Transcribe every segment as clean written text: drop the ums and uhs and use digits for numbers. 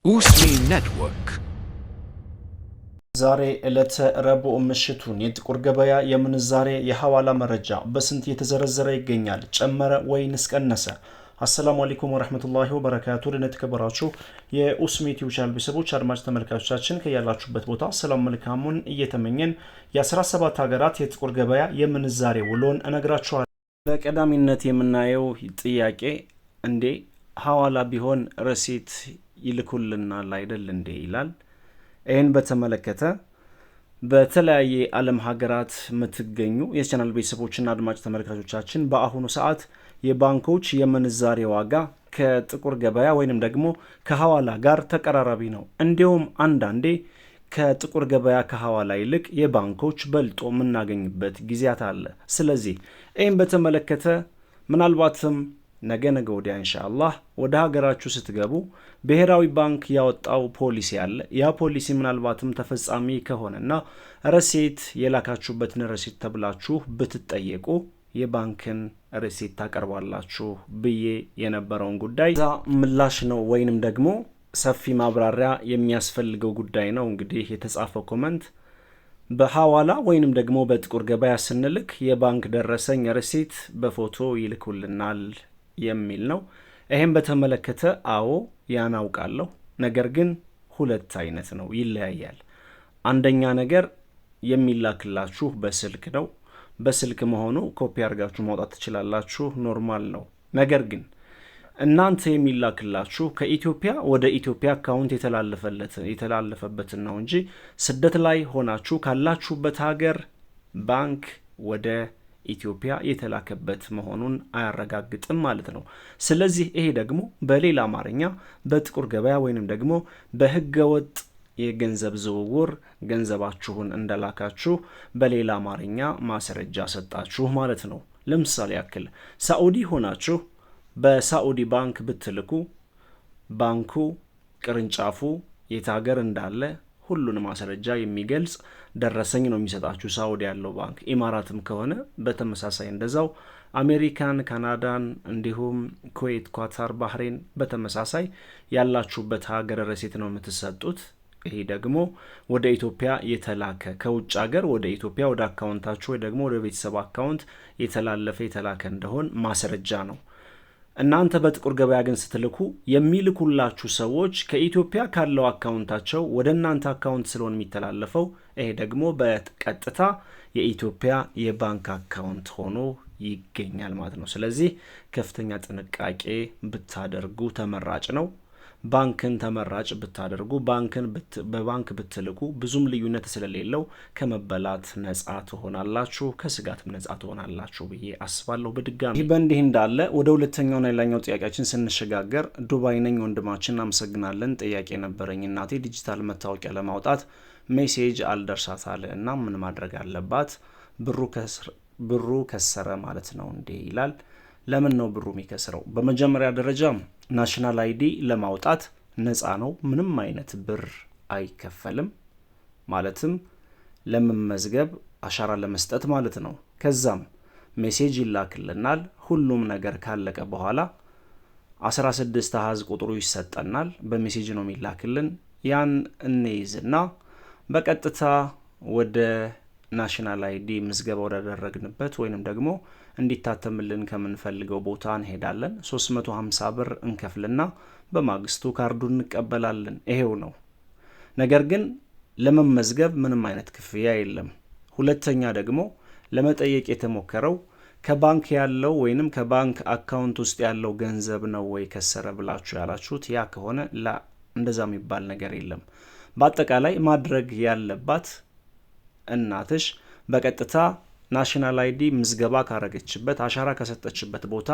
Usmi Network. ዛሬ ዕለተ ረቡዕ ምሽቱን የጥቁር ገበያ የምንዛሬ የሐዋላ መረጃ በስንት እየተዘረዘረ ይገኛል? ጨመረ ወይንስ ቀነሰ? አሰላሙ አለይኩም ወረህመቱላሂ ወበረካቱ። የተከበራችሁ የኡስሚ ዩቲዩብ ቻናል ቤተሰቦች፣ አድማጭ ተመልካቾቻችን፣ ከያላችሁበት ቦታ ሰላም መልካሙን እየተመኘን የ17 ሀገራት የጥቁር ገበያ የምንዛሬ ውሎን እነግራችኋለሁ። በቀዳሚነት የምናየው ጥያቄ እንዴ ሐዋላ ቢሆን receipt ይልኩልናል አይደል እንዴ ይላል። ይህን በተመለከተ በተለያየ ዓለም ሀገራት የምትገኙ የቻናል ቤተሰቦችና አድማጭ ተመልካቾቻችን፣ በአሁኑ ሰዓት የባንኮች የምንዛሬ ዋጋ ከጥቁር ገበያ ወይንም ደግሞ ከሐዋላ ጋር ተቀራራቢ ነው። እንዲሁም አንዳንዴ ከጥቁር ገበያ ከሐዋላ ይልቅ የባንኮች በልጦ የምናገኝበት ጊዜያት አለ። ስለዚህ ይህን በተመለከተ ምናልባትም ነገ ነገ ወዲያ ኢንሻአላህ ወደ ሀገራችሁ ስትገቡ ብሔራዊ ባንክ ያወጣው ፖሊሲ አለ። ያ ፖሊሲ ምናልባትም ተፈጻሚ ከሆነና receipt የላካችሁበትን receipt ተብላችሁ ብትጠየቁ የባንክን receipt ታቀርባላችሁ ብዬ የነበረውን ጉዳይ እዛ ምላሽ ነው ወይንም ደግሞ ሰፊ ማብራሪያ የሚያስፈልገው ጉዳይ ነው። እንግዲህ የተጻፈው comment በሐዋላ ወይንም ደግሞ በጥቁር ገበያ ስንልክ የባንክ ደረሰኝ receipt በፎቶ ይልኩልናል የሚል ነው። ይሄን በተመለከተ አዎ ያን አውቃለሁ። ነገር ግን ሁለት አይነት ነው፣ ይለያያል። አንደኛ ነገር የሚላክላችሁ በስልክ ነው። በስልክ መሆኑ ኮፒ አድርጋችሁ ማውጣት ትችላላችሁ፣ normal ነው። ነገር ግን እናንተ የሚላክላችሁ ከኢትዮጵያ ወደ ኢትዮጵያ account የተላለፈበትን ነው እንጂ ስደት ላይ ሆናችሁ ካላችሁበት ሀገር ባንክ ወደ ኢትዮጵያ የተላከበት መሆኑን አያረጋግጥም ማለት ነው። ስለዚህ ይሄ ደግሞ በሌላ አማርኛ በጥቁር ገበያ ወይንም ደግሞ በህገወጥ የገንዘብ ዝውውር ገንዘባችሁን እንደላካችሁ በሌላ አማርኛ ማስረጃ ሰጣችሁ ማለት ነው። ለምሳሌ ያክል ሳኡዲ ሆናችሁ በሳኡዲ ባንክ ብትልኩ ባንኩ ቅርንጫፉ የት ሀገር እንዳለ ሁሉን ማስረጃ የሚገልጽ ደረሰኝ ነው የሚሰጣችሁ ሳኡዲ ያለው ባንክ። ኢማራትም ከሆነ በተመሳሳይ እንደዛው፣ አሜሪካን፣ ካናዳን፣ እንዲሁም ኩዌት፣ ኳታር፣ ባህሬን በተመሳሳይ ያላችሁበት ሀገር receipt ነው የምትሰጡት። ይሄ ደግሞ ወደ ኢትዮጵያ የተላከ፣ ከውጭ ሀገር ወደ ኢትዮጵያ ወደ account ኣችሁ ወይ ደግሞ ወደ ቤተሰብ account የተላለፈ፣ የተላከ እንደሆን ማስረጃ ነው። እናንተ በጥቁር ገበያ ግን ስትልኩ የሚልኩላችሁ ሰዎች ከኢትዮጵያ ካለው account ኣቸው ወደ እናንተ account ስለሆነ የሚተላለፈው፣ ይሄ ደግሞ በቀጥታ የኢትዮጵያ የባንክ account ሆኖ ይገኛል ማለት ነው። ስለዚህ ከፍተኛ ጥንቃቄ ብታደርጉ ተመራጭ ነው። ባንክን ተመራጭ ብታደርጉ፣ ባንክን በባንክ ብትልኩ ብዙም ልዩነት ስለሌለው ከመበላት ነጻ ትሆናላችሁ፣ ከስጋትም ነጻ ትሆናላችሁ ብዬ አስባለሁ። በድጋሚ ይህ በእንዲህ እንዳለ ወደ ሁለተኛውና ሌላኛው ጥያቄያችን ስንሸጋገር ዱባይ ነኝ ወንድማችን፣ እናመሰግናለን። ጥያቄ ነበረኝ፣ እናቴ ዲጂታል መታወቂያ ለማውጣት message አልደርሳት አለ እና ምን ማድረግ አለባት? ብሩ ከሰረ ማለት ነው እንዴ ይላል። ለምን ነው ብሩ የሚከስረው? በመጀመሪያ ደረጃ national ID ለማውጣት ነፃ ነው። ምንም አይነት ብር አይከፈልም። ማለትም ለመመዝገብ አሻራ ለመስጠት ማለት ነው። ከዛም message ይላክልናል። ሁሉም ነገር ካለቀ በኋላ 16 አሃዝ ቁጥሩ ይሰጠናል። በ message ነው የሚላክልን። ያን እንይዝና በቀጥታ ወደ national ID ምዝገባ ወዳደረግንበት ወይንም ደግሞ እንዲታተምልን ከምንፈልገው ቦታ እንሄዳለን። 350 ብር እንከፍልና በማግስቱ ካርዱን እንቀበላለን። ይሄው ነው። ነገር ግን ለመመዝገብ ምንም አይነት ክፍያ የለም። ሁለተኛ ደግሞ ለመጠየቅ የተሞከረው ከባንክ ያለው ወይንም ከባንክ account ውስጥ ያለው ገንዘብ ነው ወይ ከሰረ ብላችሁ ያላችሁት፣ ያ ከሆነ ላ፣ እንደዛ የሚባል ነገር የለም። በአጠቃላይ ማድረግ ያለባት እናትሽ በቀጥታ national ID ምዝገባ ካረገችበት፣ አሻራ ከሰጠችበት ቦታ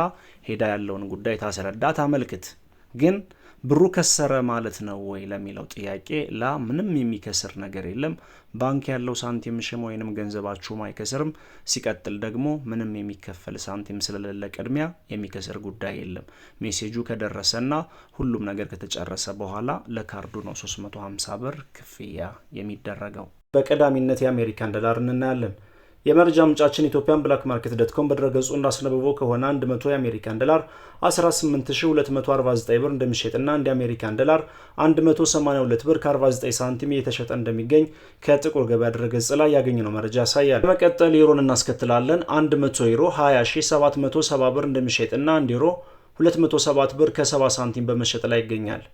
ሄዳ ያለውን ጉዳይ ታስረዳ፣ ታመልክት። ግን ብሩ ከሰረ ማለት ነው ወይ ለሚለው ጥያቄ ላ፣ ምንም የሚከስር ነገር የለም። ባንክ ያለው ሳንቲምሽም ወይንም ገንዘባችሁም አይከስርም። ሲቀጥል ደግሞ ምንም የሚከፈል ሳንቲም ስለሌለ ቅድሚያ የሚከስር ጉዳይ የለም። message ኡ ከደረሰና ሁሉም ነገር ከተጨረሰ በኋላ ለካርዱ ነው 350 ብር ክፍያ የሚደረገው። በቀዳሚነት የአሜሪካን ዶላር እናያለን። የመረጃ ምንጫችን Ethiopian Black Market dot com በድረገጹ እንዳስነበበው ከሆነ 100 የአሜሪካን ዶላር 18249 ብር እንደሚሸጥና አንድ የአሜሪካን ዶላር 182 ብር ከ49 ሳንቲም እየተሸጠ እንደሚገኝ ከጥቁር ገበያ ድረገጽ ላይ ያገኘነው መረጃ ያሳያል። በመቀጠል ዩሮን እናስከትላለን። 100 ዩሮ 20770 ብር እንደሚሸጥና 1 ዩሮ 207 ብር ከ70 ሳንቲም በመሸጥ ላይ ይገኛል።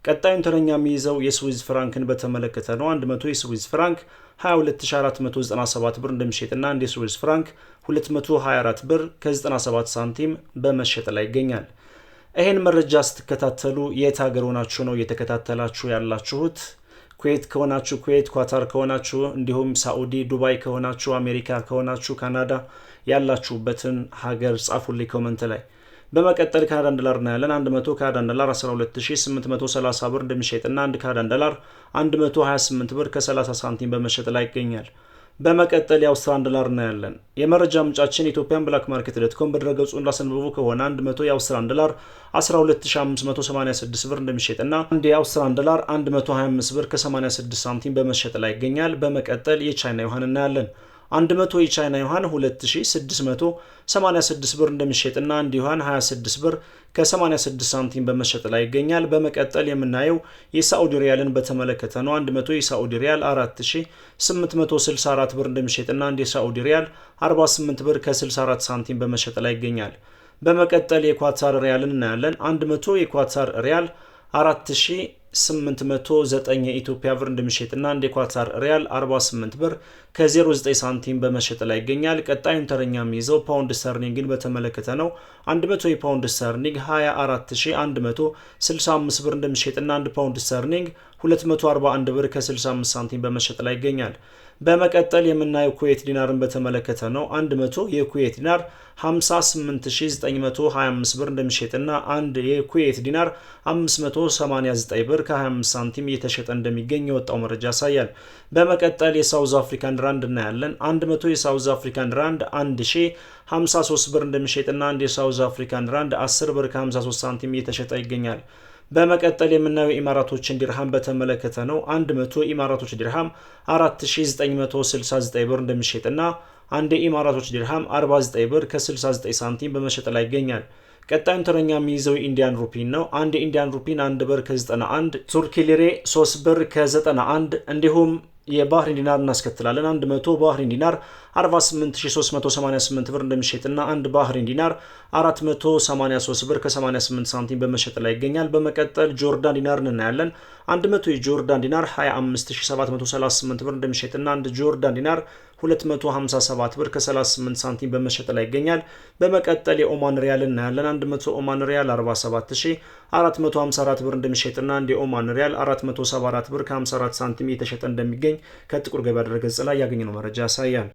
ቀጣዩን ተረኛ የሚይዘው የስዊዝ ፍራንክን በተመለከተ ነው። 100 የስዊዝ ፍራንክ 22497 ብር እንደሚሸጥና አንድ የስዊዝ ፍራንክ 224 ብር ከ97 ሳንቲም በመሸጥ ላይ ይገኛል። ይህን መረጃ ስትከታተሉ የት ሀገር ሆናችሁ ነው እየተከታተላችሁ ያላችሁት? ኩዌት ከሆናችሁ ኩዌት፣ ኳታር ከሆናችሁ፣ እንዲሁም ሳኡዲ፣ ዱባይ ከሆናችሁ፣ አሜሪካ ከሆናችሁ፣ ካናዳ ያላችሁበትን ሀገር ጻፉልኝ comment ላይ። በመቀጠል ካናዳን ዶላር እናያለን። 100 ካናዳን ዶላር 12830 ብር እንደሚሸጥና አንድ ካናዳን ዶላር 128 ብር ከ30 ሳንቲም በመሸጥ ላይ ይገኛል። በመቀጠል የአውስትራሊያን ዶላር እናያለን። የመረጃ ምንጫችን Ethiopian Black Market dot com በድረገጹ እንዳስነበበው ከሆነ 100 የአውስትራሊያን ዶላር 12586 ብር እንደሚሸጥና አንድ የአውስትራሊያን ዶላር 125 ብር ከ86 ሳንቲም በመሸጥ ላይ ይገኛል። በመቀጠል የቻይና ዩሃን እናያለን። 100 የቻይና ዩሃን 2686 ብር እንደሚሸጥና አንድ ዩሃን 26 ብር ከ86 ሳንቲም በመሸጥ ላይ ይገኛል። በመቀጠል የምናየው የሳዑዲ ሪያልን በተመለከተ ነው። 100 የሳዑዲ ሪያል 4864 ብር እንደሚሸጥና አንድ የሳዑዲ ሪያል 48 ብር ከ64 ሳንቲም በመሸጥ ላይ ይገኛል። በመቀጠል የኳታር ሪያልን እናያለን። 100 የኳታር ሪያል 4809 የኢትዮጵያ ብር እንደሚሸጥና አንድ የኳታር ሪያል 48 ብር ከ09 ሳንቲም በመሸጥ ላይ ይገኛል። ቀጣዩን ተረኛ የሚይዘው ፓውንድ ስተርሊንግን በተመለከተ ነው። 100 የፓውንድ ስተርሊንግ 24165 ብር እንደሚሸጥና አንድ ፓውንድ ስተርሊንግ 241 ብር ከ65 ሳንቲም በመሸጥ ላይ ይገኛል። በመቀጠል የምናየው ኩዌት ዲናርን በተመለከተ ነው። 100 የኩዌት ዲናር 58925 ብር እንደሚሸጥና አንድ የኩዌት ዲናር 589 ብር ከ25 ሳንቲም እየተሸጠ እንደሚገኝ የወጣው መረጃ ያሳያል። በመቀጠል የ South African ራንድ እናያለን። 100 የ South African ራንድ 1053 ብር እንደሚሸጥና አንድ የ South African ራንድ 10 ብር ከ53 ሳንቲም እየተሸጠ ይገኛል። በመቀጠል የምናየው ኢማራቶችን ዲርሃም በተመለከተ ነው። 100 ኢማራቶች ዲርሃም 4969 ብር እንደሚሸጥና አንድ የኢማራቶች ዲርሃም 49 ብር ከ69 ሳንቲም በመሸጥ ላይ ይገኛል። ቀጣዩን ተረኛ የሚይዘው የ Indian ሩፒን ነው። አንድ የ Indian ሩፒን 1 ብር ከ91፣ ቱርኪ ሊሬ 3 ብር ከ91፣ እንዲሁም የባህሪን ዲናር እናስከትላለን። 100 ባህሪን ዲናር 48388 ብር እንደሚሸጥና አንድ ባህሪን ዲናር 483 ብር ከ88 ሳንቲም በመሸጥ ላይ ይገኛል። በመቀጠል ጆርዳን ዲናር እናያለን። 100 የጆርዳን ዲናር 25738 ብር እንደሚሸጥና አንድ ጆርዳን ዲናር 257 ብር ከ38 ሳንቲም በመሸጥ ላይ ይገኛል። በመቀጠል የኦማን ሪያል እናያለን። 100 ኦማን ሪያል 47454 ብር እንደሚሸጥና አንድ የኦማን ሪያል 474 ብር ከ54 ሳንቲም እየተሸጠ እንደሚገኝ ከጥቁር ገበያ ድረገጽ ላይ ያገኘነው መረጃ ያሳያል።